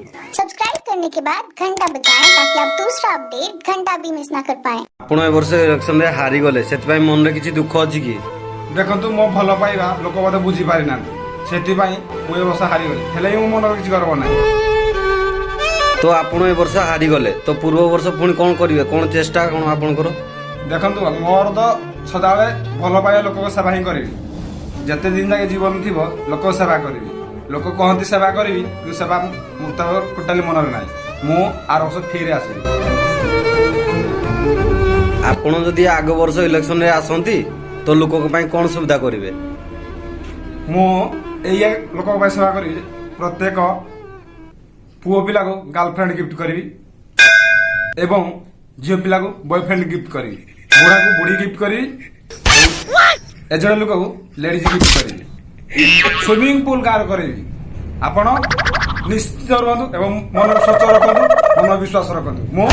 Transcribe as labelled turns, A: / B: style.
A: Subscribe करने के बाद घंटा बजाएं ताकि आप दूसरा अपडेट घंटा भी मिस ना कर पाएं।
B: ଆପଣ ଏ ବର୍ଷ ଇଲେକ୍ସନରେ ହାରିଗଲେ, ସେଥିପାଇଁ ମନରେ କିଛି ଦୁଃଖ ଅଛି କି?
C: ଦେଖନ୍ତୁ, ମୋ ଭଲ ପାଇବା ଲୋକ ବୋଧେ ବୁଝିପାରିନାହାନ୍ତି, ସେଥିପାଇଁ ମୁଁ ଏ ବର୍ଷ ହାରିଗଲି। ହେଲେ ବି ମୋ ମନରେ କିଛି ଗର୍ବ ନାହିଁ।
B: ତ ଆପଣ ଏ ବର୍ଷ ହାରିଗଲେ, ତ ପୂର୍ବ ବର୍ଷ ପୁଣି କ'ଣ କରିବେ? କ'ଣ ଚେଷ୍ଟା କ'ଣ ଆପଣଙ୍କର?
C: ଦେଖନ୍ତୁ, ମୋର ତ ସଦାବେଳେ ଭଲ ପାଇବା ଲୋକଙ୍କ ସେବା ହିଁ କରିବି। ଯେତେ ଦିନ ଯାକେ ଜୀବନ ଥିବ, ଲୋକଙ୍କ ସେବା କରିବି। ଲୋକ କହନ୍ତି ସେବା କରିବି, କିନ୍ତୁ ସେବା ମୁଁ ତ ଟୋଟାଲି ମନରେ ନାହିଁ। ମୁଁ ଆର ବର୍ଷ ଫେରେ ଆସିବି।
B: ଆପଣ ଯଦି ଆଗ ବର୍ଷ ଇଲେକ୍ସନରେ ଆସନ୍ତି, ତ ଲୋକଙ୍କ ପାଇଁ କ'ଣ ସୁବିଧା କରିବେ?
C: ମୁଁ ଏଇଆ ଲୋକଙ୍କ ପାଇଁ ସେବା କରିବି, ପ୍ରତ୍ୟେକ ପୁଅ ପିଲାକୁ ଗାର୍ଲଫ୍ରେଣ୍ଡ ଗିଫ୍ଟ କରିବି ଏବଂ ଝିଅ ପିଲାକୁ ବୟଫ୍ରେଣ୍ଡ ଗିଫ୍ଟ କରିବି, ବୁଢ଼ାକୁ ବୁଢ଼ୀ ଗିଫ୍ଟ କରିବି, ଏଜେଡ ଲୋକକୁ ଲେଡିଜ ଗିଫ୍ଟ କରିବି, ସୁଇମିଂ ପୁଲ ଗାଁରେ କରିବି। ଆପଣ ନିଶ୍ଚିତ ରୁହନ୍ତୁ ଏବଂ ମନରେ ସ୍ୱଚ୍ଛ ରଖନ୍ତୁ, ମନ ବିଶ୍ୱାସ ରଖନ୍ତୁ। ମୁଁ